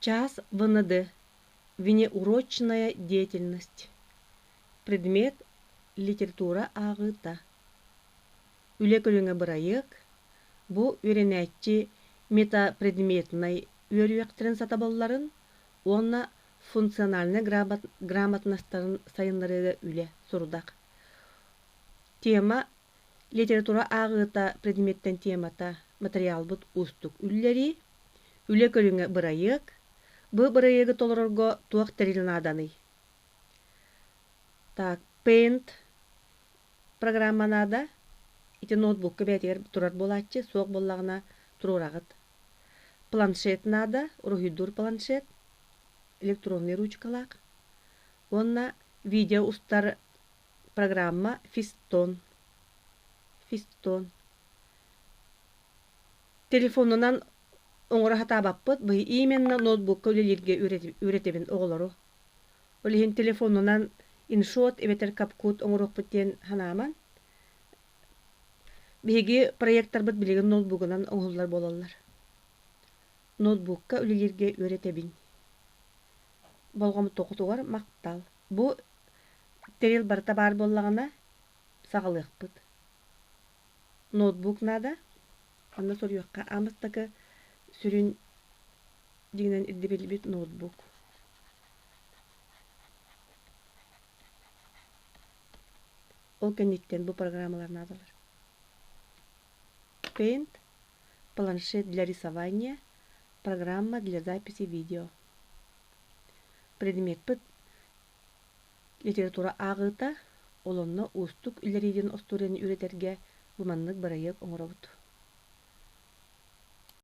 Час ВНД. Внеурочная деятельность. Предмет литература ааҕыыта. Үлэ көрүҥэ бырайыак. Бу үөрэнээччи метапредметнай үөрүйэхтэрин сатабылларын уонна функциональнай грамотностарын сайыннарыыга үлэ сорудах. Тема литература ааҕыыта предметтэн темата материалбыт уустук үллэрии, үлэ көрүҥэ бырайыак, бу бырайыагы толорорго туох тэрил нааданый? Так, Paint программа наада. Ити ноутбукка бэйэтигэр турар буолааччы, суох буоллаҕына туруораҕыт. Планшет наада, уруһуйдуур планшет, электронный ручкалаах уонна видео устар программа Фистон. Фистон. Телефонунан оҥоро сатаабаппыт, быһы именно ноутбукка үлэлииргэ үөрэтэбин оҕолору. Ол иһин телефонунан InShot эбэтэр CapCut оҥоруохпут диэн санааман, биһиги проекторбыт билигин ноутбугунан оҥоһуллар буолаллар. Ноутбукка үлэлииргэ үөрэтэбин. Болҕомтоҕутугар махтал. Бу тэрил барыта баар буоллаҕына, саҕалыахпыт. Ноутбук наада. Онно суруйуохха аан бастакы сүрүн дьиҥинэн ирдэбилбит ноутбук. Ол кэнниттэн бу программалар наадалар. Paint, планшет для рисования, программа для записи видео. Предмеппит литература ааҕыыта, ол онно уустук үлэлиирин остуоруйаны үөрэтэргэ бу маннык бырайыак оҥоробут.